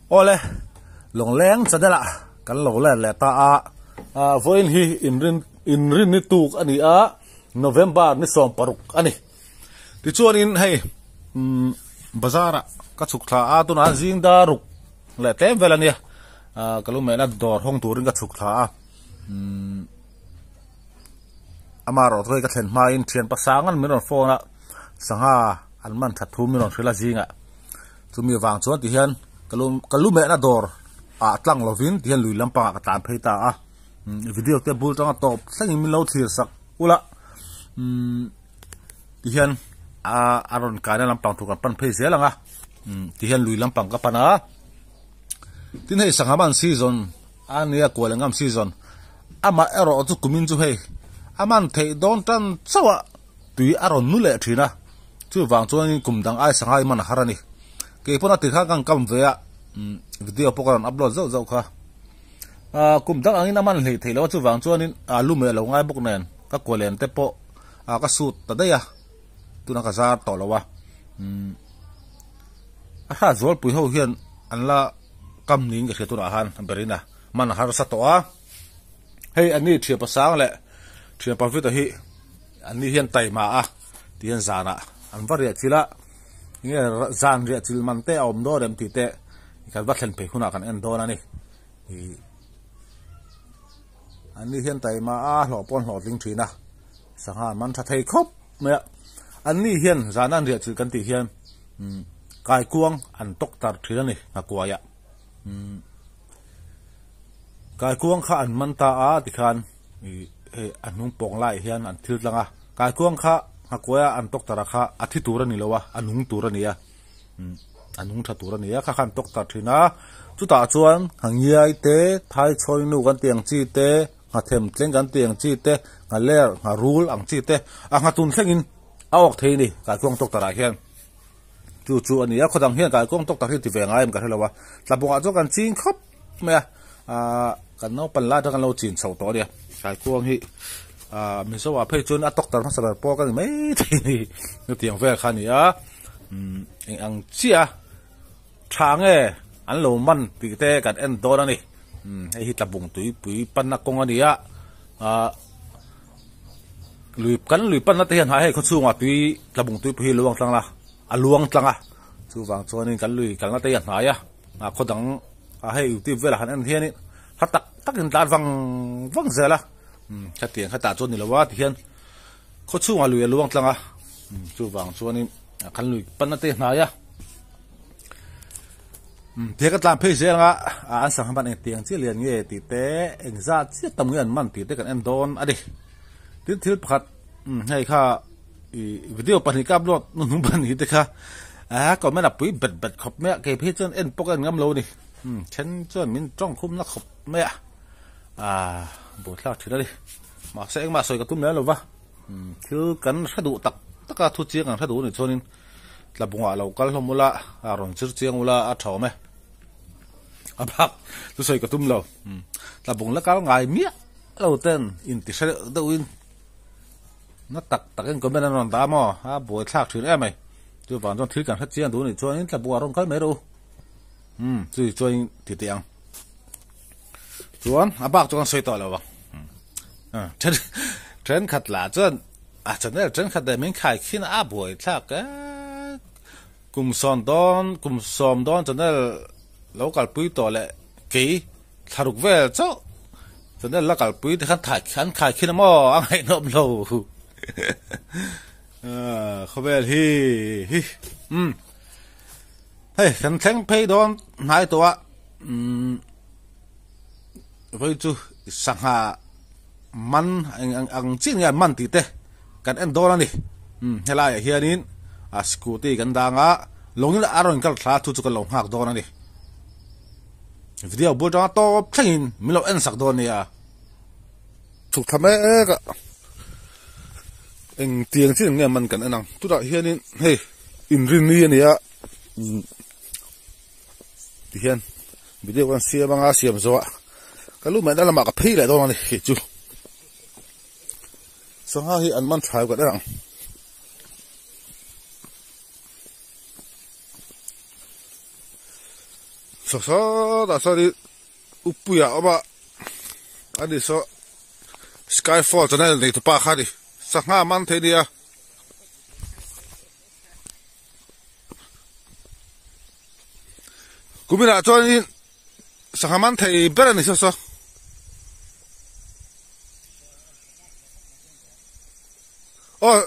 Awle, Lawngleng channel ah kan lo let leh ta a, vawiin hi inrin inrin ni tuk a ni a, November ni 16 a ni. Tichuanin hei umm bazar ah ka chhuk thla a, tunah zing dar ruk leh tlem vel a nia, ka lu mehna dawr hawng turin ka chhuk thla a, umm ama erawh chu hei ka thlen hmain thian pasangan min rawn phone a, sangha an man that thu min rawn hrilh a zingah. Chumi avang chuan ti hian ka lu ka lu mehna dawr ah tlang lovin ti hian lui lampangah ka tlan phei ta a video te bul tanga tawp thlengin min lo thlir sak ula umm ti hian a a rawn kaina lampang tur kan pan phei zel ang a ti hian lui lampang ka pan a tin hei sangha man season a nia kual engam season amah erawh chu kumin chu hei a man theih dawn tan chauh a. Tui a rawn nu leh thin a, chuvang chuanin kum dang ai sangai man a har a ni. Kei pawn a ti kha kan kam ve a, video pawh ka rawn upload zauh zauh kha. Kum dang angin a man hleih theih loh a, chuvang chuanin lu meh lo ngai bawk nen ka kualen te pawh ka sut ta daih a, tuna ka zar tawh lo a. A hrat zualpui ho hian an la kam niin ka hria tunah khan berin a man a harsa tawh a. Hei ani thianpa sang leh thianpa Vita hi an ni hian taima a ti hian zanah an va riah chilh a enge zan riah chilh man te a awm dawn em tih te kan va thlen phei hunah kan en dawn a ni ih an ni hian taima a hlawh pawh an hlawhtling thin a sangha an man tha thei khawp mai a an ni hian zana an riah chilh kan tih hian kaikuang an tawk tar thin a ni nghakuaiah umm. Kaikuang kha an man ta a tikhan ih hei a hnung pawng laiah hian an thil tlang a, kaikuang kha nghakuaia an tawk tar a kha a thi tur a ni lo a, a nung tur a ni a, umm a nung tha tur a ni a kha kha an tawk tar thin a, chutah chuan nghangiai te thaichhawi nu kan tih ang chi te nghathem tleng kan tih ang chi te nghaler ngharul ang chi te a nghatun thlengin a awk thei a ni kaikuang tawk tarah hian. Chu chu a ni a, khawdang hian kaikuang tawk tak hi ti ve ngai em ka hre lo a, tlabawngah chuan kan ching khawp mai a, aaa kan naupan lai atang kan lo chin chho tawh a nia, kaikuang hi aaa Mizo ah phei chuan a tawk tar hmasa ber pawh ka ni mai thei a ni, chutiang vel kha a ni a, umm eng ang chiah a tha nge an lo man tih te kan en dawn a ni, umm hei hi tlabung tuipui panna kawng a ni a, aaa. Lui kan lui panna te hian hei khawchhungah tui tlabung tuipui hi a luang tlang a a luang tlang a chuvang chuanin kan lui kalna te hi a hnai a a khaw dang a hei youtube velah han en hianin hla tak takin tlan vang vang zel a umm hetiang hetah chuan ni lo a tihian khawchhungah lui a luang tlang a umm chuvang chuanin kan lui panna te hi a hnai a. Thei ka tlan phei zel anga an sangha man engtiang chiah lian nge tih te engzat chiah tam nge an man tih te kan en dawn a ni. Tin thil pakhat hei kha ih video pahnih ka upload hnuhnung pahnih te kha a comment a pui bet bet khawp mai a kei phei chuan en pawh ka en ngam lo a ni. Then chuan min tawng khum na khawp mai a ah buaithlak thin a ni. Mahse engmah sawi ka tum lem lo va thil kan hre duh tak tak a thu chiang kan hre duh a nih chuanin. Tlabungah lo kal hlawm ula, a rawn chir chiang ula a tha awm e. A bak chu sawi ka tum lo. Tlabung la kal ngai miah lo ten inti hre deuh deuhin na tak takin comment an rawn dah maw? A buai thlak thin em mai. Chuvang chuan thil kan hre chiang duh anih chuanin Tlabungah rawn kal mai rawh u. Umm chu chuan ti teh ang. Chuan a bak chu kan sawi tawh lo ang. Then thenkhat lah chuan A channel thenkhat leh min khai khin a buai thlak e. Kum sawm dawn kum sawm dawn channel lo kalpui tawh leh kei thlaruk vel chauh channel la kalpui te khan thai an khai khin a maw a ngaihnawm lo. Khawvel hi hi umm hei kan thleng phei dawn hnai tawh a umm vawi chu sangha. Man eng ang ang chiah nge an man tih te kan en dawn a ni. Umm helaiah hianin a scooty kan dang a, lawngin a rawn kal thla thu chu kan lo nghak dawn a ni. Video bul tanga tawp thlengin min lo en sak dawn nia. Chhuk thla mek a, eng tiang chiah nge man kan en ang. Tunah hianin hei inrinni a ni a, umm tihian. Video kan siam anga siam zawh a ka lu mai na lamah ka phei leh dawn a ni kei chu sangha hi an man thlai ka ang Saw sawtah sawn Upuia a awm a, ani saw Skyfall channel nei tupa kha a ni, sangha man thei a nia. Kuminah chuanin sangha man thei ber a ni saw saw. Aw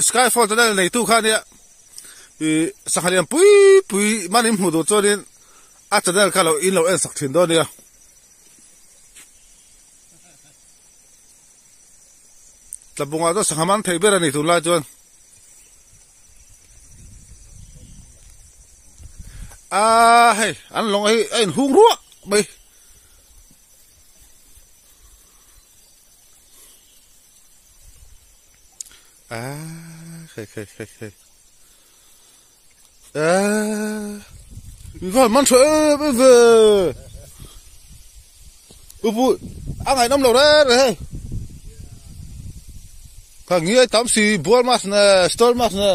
Skyfall channel neitu kha a nia, ih sangha lian pui pui man in hmuh duh chuanin. A channel kha lo in lo en sak thin dawn nia. Tlabungah chuan sangha man thei ber a ni tunlai chuan. Aa hei an lawng hi a inhung ruah mai. Aa hei hei hei hei. Eee man tha em em ve upu a ngaihnawm lo reng reng hei ka ngiai tam si bual mas ne stall mas ne.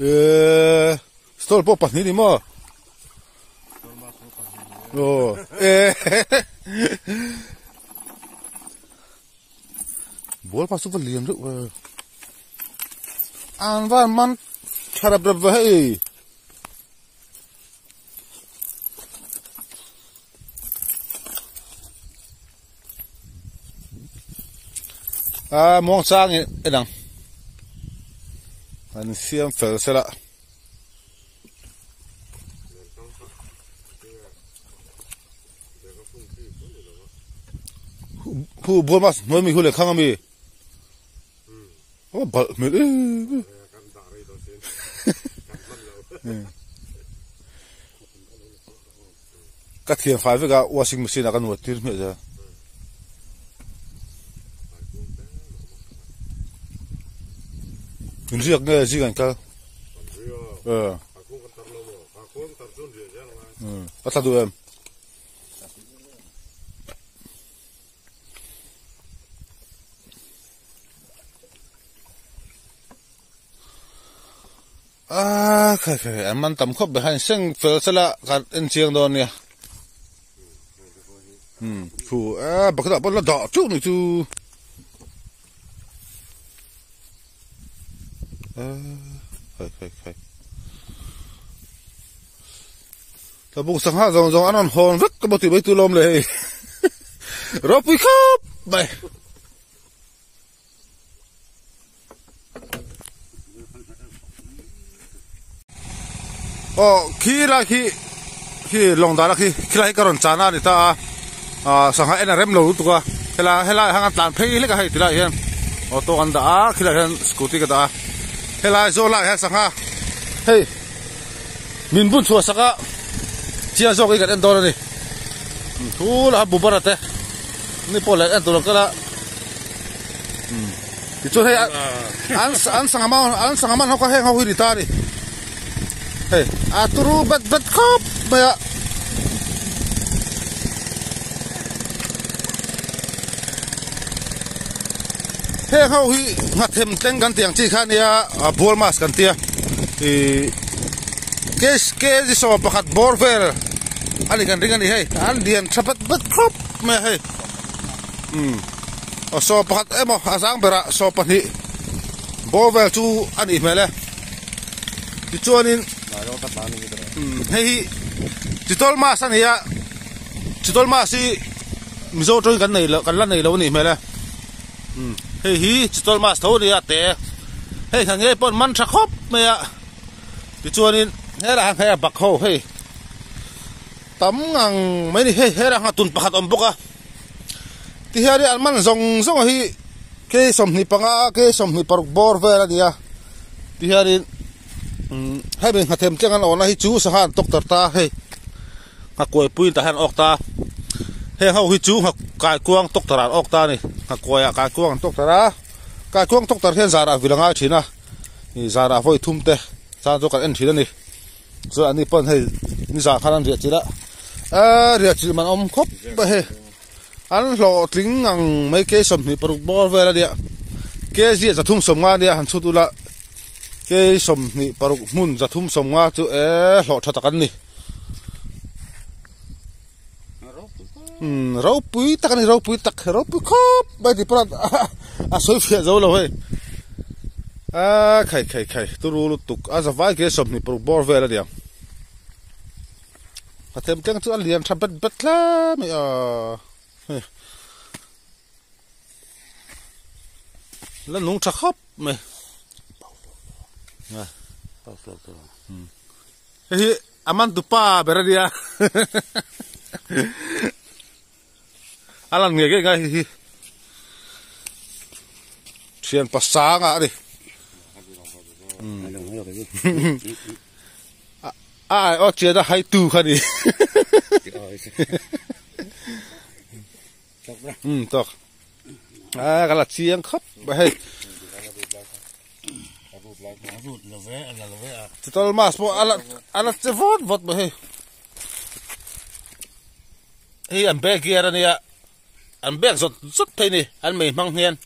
Eee stall pawh pahnih ni maw aw ee ball pa chu va lian deuh ve an van man tha rep rep ve hei. A muang chang in en ang an siam fel sela. Hu bual mas hnuai mi hu leh khang ami. Aw balh hmel em em. Ka thian fai vek a washing machine ah ka nuat tir hmiah zel. In riak nge zing an kal? A thla duh em? Aaa khai khai an man tam khawp behind seng fel sela kan en chiang dawn nia umm thu eee bucket ah pawh la dah teuh ni chu eee khai khai khai tlabung sangha zawng zawng an rawn hawn vek ka maw tih mai tur lawm le hei ropui khawp mai. Aw khi lai khi khi lawng dahna khi khilai hi ka rawn chahna a ni ta a ah sangha en a rem lo lutuk a helai helai ah hian tlan phei hlek a hei ti lai ah hian auto an dah a khilai ah hian scooty ka dah a helai zawl lai ah hian sangha hei min bun chhuah sak a chiang zawk hi kan en dawn a ni thu lah a bubara te. Ni pawh leh en tur ang kal a tichuan hei an an sangha man an sangha man ho kha heng ho hi ni ta a ni hei a turu bet bet khawp mai a. Heng ho hi nghathem tleng kan tih ang chi kha a nia bual mask kan tia ih kg 11 bawr vel a ni kan ring a ni hei an lian tha bet bet khawp mai a hei umm aw 11 emaw a zang berah 12 bawr vel chu a nih hmel e tichuanin umm hei hi chitawlh mask a ni a chitawlh mask hi. Mizo tawng kan nei loh kan la nei lo a nih hmel e umm hei hi chitawlh mask tho a ni a te hei kha ngei pawh an man tha khawp mai a tichuanin helaiah hian hei a bak ho hei tam ngang mai a ni hei helaiah hian tun pakhat a awm bawk a tihianin an man zawng zawng hi k 25 k 26 bawr vel a ni a tihianin umm hemi hnathawm thleng an awhna hi chu sangha an tawk tar ta a hei. Nghakuai pui tah hian an awk ta a, heng ho hi chu ngha kaikuang tawk tar ah an awk ta a ni, nghakuai ah kaikuang an tawk tar a, kaikuang tawk tar hian zarah vil a ngai thin a, ih zarah vawi thum te Chang chu kan en thin a ni. Chuan ani pawn hei nizan khan an riah chilh a, aaa riah chilh man awm khawp mai hei. An hlawhtling ngang mai ke 26 bawr vel a nia. Kg ah 350 a nia han chhut ula ke 26 hmun 350 chu eee hlawh tha tak an ni. Umm ropui tak a ni ropui tak ropui khawp mai tih pawh a sawi fiah zo lo hei aaa khai khai khai turu lutuk a zavai khi 26 bawr vel a niang a them teng chu a lian tha bet bet hle mai a hei la nung tha khawp mai hei hi. A man tu pa ber a nia a lan ngei ngei ngai hi thian pa sang ah a ni a ai aw chian a hai tu kha ni um tawk a ka la chiang khawp mai hei chitawlh mask pawh a la a la che vawt vawt mai hei hei an bag gear a nia an bag zawt zawt phei a ni an mei hmang hian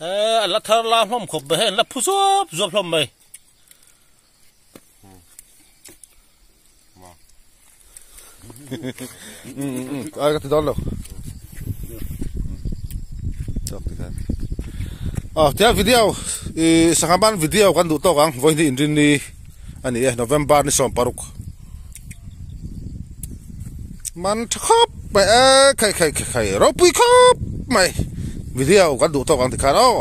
eee an la thar la hlawm khawp mai hei an la phu zuap zuap hlawm mai. Ai ka ti dawn lo. Chak ti khan. Ah, tia video i sangha man video kan duh tawk ang vawi hnih inrin ni a ni e November ni 16. Man tha khawp mai e khai khai khai ropui khawp mai video kan duh tawk ang ti khan aw.